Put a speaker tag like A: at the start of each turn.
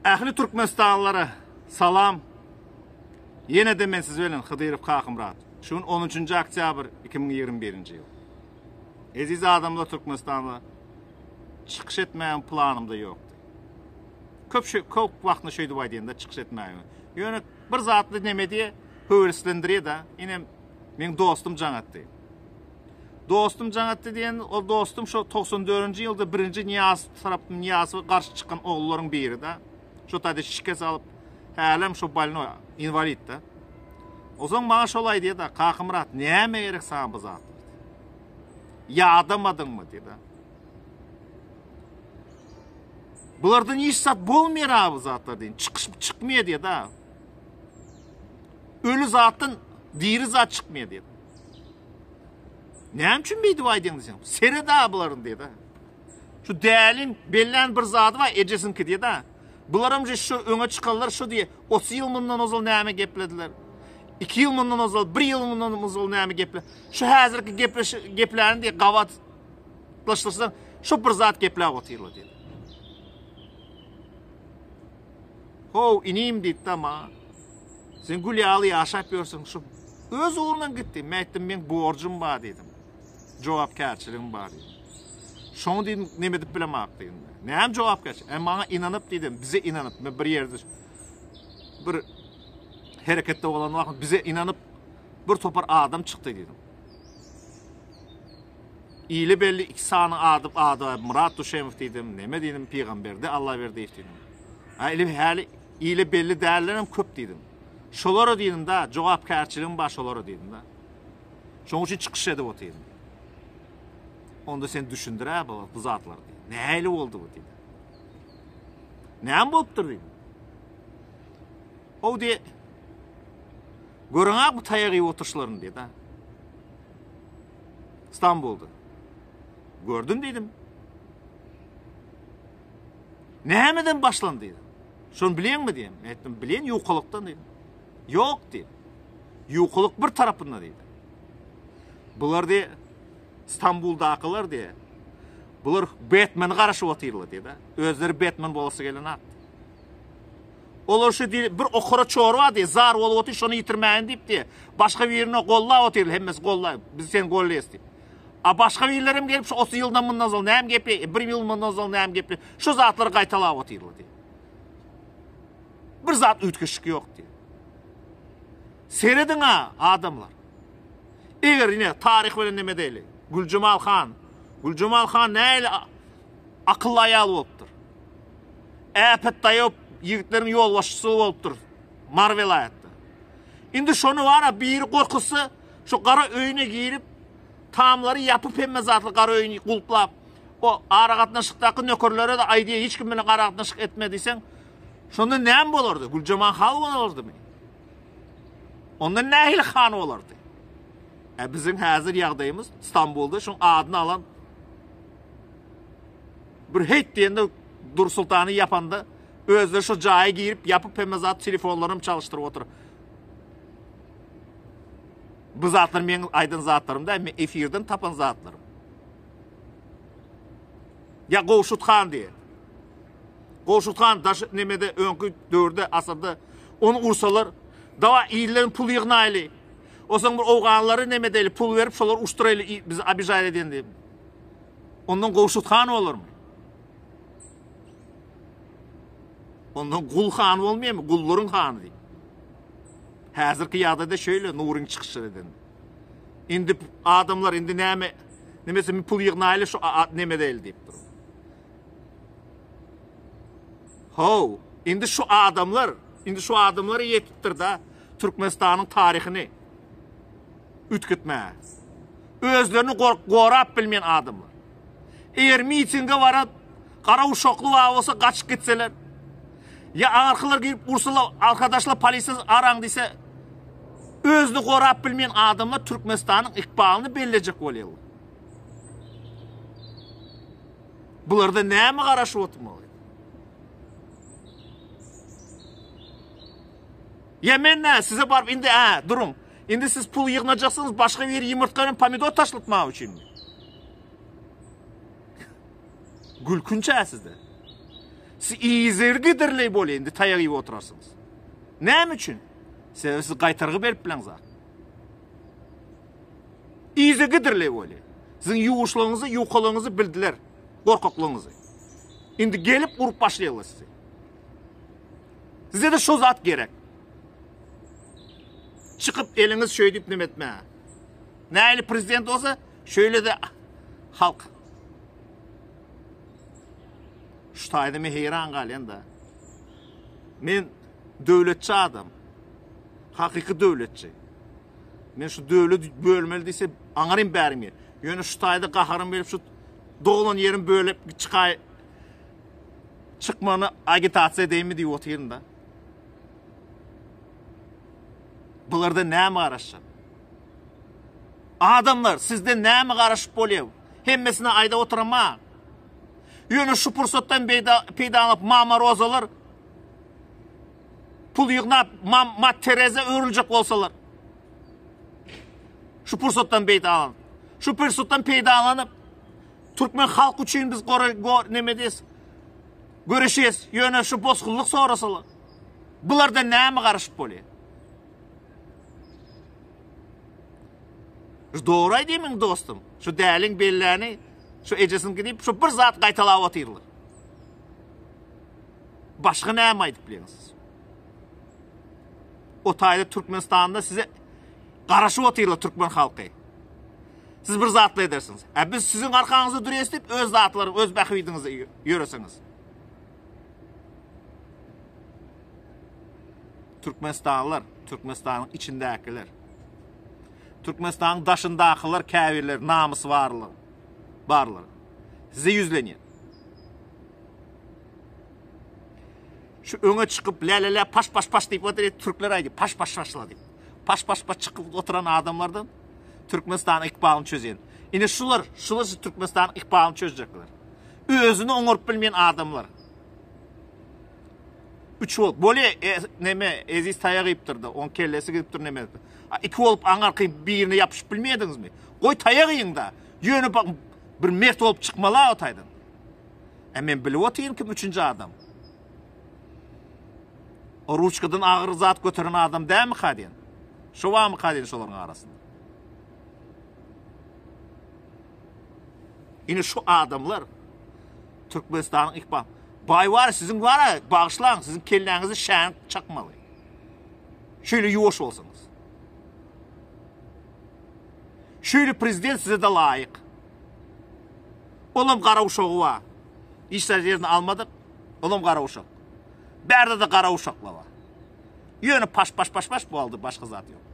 A: Ähli Türkmenistanlylara salam. Ýene-de men siz bilen Hydyrow Kakymyrat. Şu gün 13-nji oktýabr 2021-nji ýyl. Eziz adamlar Türkmenistanda çykyş etmäň planymda ýokdy. Köp şey, köp wagtny şeýdip aýdýan-da çykyş etmäge. Ýöne bir zatly neme diýe höweslendirýär-de. Ine meň dostum jaň etdi. Dostum jaň etdi diýen, ol dostum şo 94-nji ýylda birinji Nyýazow tarapdan Nyýazowa garşy çykan ogullaryň biri-de. Şo taýda şikes alyp, hälem şo bolnoý, inwalid-de. Onsoň maňa şol aýdýar-da, Kakamyrat, näme gerek saňa bu zatlar? Ýadamadyňmy diýdi. Bulardan hiç zat bolmaýar bu zatlar diýin. Çykyş çykmaýar diýdi. Öli zatdan diri zat çykmaýar diýdi. Näme üçin beýdip aýdýaň diýseň, seret-a bularyň diýdi. Şu däliň bellän bir zady bar, ejesiňki diýdi. Bularam şu öňe çykanlar şu diýe, 30 ýyl mundan ozal näme geplediler? 2 ýyl mundan ozal, 1 ýyl mundan ozal näme geple? Şu häzirki gepleş gepläni diýe gabatlaşdyrsaň, şu bir zat gepläp otyrlar diýdi. How, inim diýdi maňa. Sen gül ýaly ýaşap ýörsüň, şu öz ugrundan gitdi. Men aýtdym, meň borjum bar diýdim. Jogapkärçiligim bar diýdim. Şoňy diýdim, neme edip bilemok diýdim. Näme jogapkärçilik? E, maňa inanyp diýdim, bize inanyp, men bir ýerde bir hereketde bolan wagtym bize inanyp bir topar adam çykdy diýdim. Ile belli iki sany ady ady Murat Duşemow diýdim, neme diýdim, Pygamberdi Allaberdiýew diýdim. Ha, ili häli ile belli dällerem köp diýdim. Şolara diýdim da, jogapkärçiligim bar şolara diýdim da. Şonuň üçin çykyş edip otyryn. Onda sen düşündir-ä bu, bu zatlary diýdi. Nähili boldy bu diýdi. Näme bolupdyr diýdi. O diýdi. Görüň-ä bu taýak iýip oturyşlaryny diýdi. Stambulda. Gördüm diýdim. Nämeden başlandy diýdim. Şony bilýäňmi diýdim. Aýtdym, bilýän ýukalykdan diýdim. Ýok diýdim. Ýukalyk bir tarapynda diýdi. Bular diýdi, Stambuldakylar diýdi. Bular Batman'y garaşyp otyrlar diýdi. Özleri Batman bolasy gelen at. Olar şu diýdi, bir okara çorba diýdi, zar bolup otyr, şony ýitirmäýin diýip diýdi. Başga birine gollap otyr, hemmesi gollap, biz seni gollaýas diýip. A başga birlerem gelip şu 30 ýyldan mundan ozal näme gepi, bir ýyl mundan ozal näme gepi, şu zatlary gaýtalap otyrlar diýdi. Bir zat üýtgeşik ýok diýdi. Serediň-a, adamlar. Eger ine taryh bilen neme diýeli. Güljemal han. Güljemal han nähili akylly aýal bolupdyr. Äpet daýaw ýigitleriň ýolbaşçysy bolupdyr Mary welaýatda. Indi şony bar-a biri gorkuzsa, şu gara öýüne girip, tamlary ýapyp hemme zatly gara öýüni gulplap, o aragatnaşykdaky nökerlere-de aýdýar, hiç kim bilen aragatnaşyk etme diýseň, şonda näme bolardy? Güljemal han bolardymy? Onda nähili han bolardy? E biziň häzir ýagdaýymyz Stambulda şoň adyny alan bir heýt diýende Dursultany ýapanda özleri şo jaýa girip ýapyp hemme zat telefonlaryny çalyşdyryp otyr. Bu zatlar meň aýdan zatlarym däl, men efirden tapan zatlarym. Ýa Gowşut han diýe. Gowşut han daş nemede öňki döwürde asyrda ony ursalar dawa ilden pul ýygnaýly. Osaň bir owganlary neme edeli pul berip şolar uçduraýly bizi obižaýt eden diýip. Ondan Gowşut han bolarmy? Ondan gul han bolmaýarmy? Gullaryň hany diýip. Häzirki ýagdaýda şeýle Nuryň çykyşy eden. Indi adamlar indi näme nemesi pul ýygnaýly şu neme edeli diýip dur. How, indi şu adamlar, indi şu adamlara ýetipdir da Türkmenistanyň taryhyny üýtgetmäge. Özlerini gorap bilmeýän adamlar. Eger mitinge baran gara uşakly bar bolsa gaçyp gitseler, ýa aňyrkylar girip ursalar, arkadaşlar polisiýa araň diýse, özüni gorap bilmeýän adamlar Türkmenistanyň ykbalyny bellejek bolýarlar. Bularda näme garaşyp oturmaly? Ýa men nä, size baryp indi ä, duruň. Indi siz pul ýygnajaksyňyz başga biri ýumurtga bilen pomidor taşlatmak üçinmi? Gülkünç-ä sizde. Siz yzygiderli bolýar indi taýak iýip oturarsyňyz. Näme üçin? Sebäbi siz gaýtargy berip bileňzok. Yzygiderli bolýar. Siziň ýuwuşlygyňyzy, ýukalygyňyzy bildiler. Gorkaklygyňyzy. Indi gelip urup başlaýarlar sizi. Size-de şo zat gerek. Çykyp eliňiz şöýdüp neme etmäge. Nähili prezident bolsa, şöyle-de halk. Şu taýda men heýran galýan da. Men döwletçi adam. Hakyky döwletçi. Men şu döwlet bölmeli diýse aňarym bärim ýer. Ýöne şu taýda gaharym gelip şu doglan ýerim bölüp çykaý çykmagyny agitasiýa edeýinmi diýip otyryn da. Bularda näme garaşjak? Adamlar sizden näme garaşyp bolýar? Hemmesine aýda oturama. Ýöne şu pursatdan peýdalanyp Mama Rozalar pul ýygnap Mama Tereza öwrüljek bolsalar. Şu pursatdan peýdalanyp, şu pursatdan peýdalanyp türkmen halky üçin biz gore, go, neme diýes? Göreşýäs. Ýöne şu bosgunlyk sorasalar. Bularda näme garaşyp bolýar? Şu dogry aýdýmyň dostum? Şu däliň belläni, şu ejesiniňki diýip, şu bir zat gaýtalap otyrlar. Başga näme aýdyp bilýäňiz siz? O taýda Türkmenistanda size garaşyp otyrlar türkmen halky. Siz bir zatla edersiňiz. Ä biz siziň arkaňyzda durýas diýip öz zatlary, öz bähbidiňizi ýöresiňiz. Türkmenistanlylar, Türkmenistanyň içindäkiler. Türkmenistanyň daşyndakylar käbirleri namysy barlar. Barlar. Size ýüzlenýän. Şu öňe çykyp lä-lä-lä paş paş paş diýip otyr, türkler aýdyp paş paş paşla diýip. Paş paş paş çykyp oturan adamlardan Türkmenistanyň ykbalyny çözýän. Ine şular, şular şu Türkmenistanyň ykbalyny çözjekler. Özüni oňaryp bilmeýän adamlar. Üç bolup, bolýa, e, neme, Eziz taýak iýipdir-de, oň kellesi gidipdir neme. A, iki bolup aňarky birine ýapyşyp bilmeýärdiňizmi? Goý taýak iýiň-da. Ýöne bir mert bolup çykmaly-a o taýdan. E men bilip otyryn kim üçünji adam. O ruçkadan agyr zat göteren adam dälmika diýen. Şo barmyka diýen şolaryň arasynda. Ine şu adamlar Türkmenistanyň ykbal. Baý bar siziň bar bagyşlaň siziň kelläňizi şänik çakmaly. Şeýle ýuwaş bolsaňyz. Şeýle prezident size de laýyk. Olam gara uşagy bar. Işler ýerini almadyk. Olam gara uşak. Bärde de gara uşaklar bar. Ýöne paş paş paş paş boldy, başga zat ýok.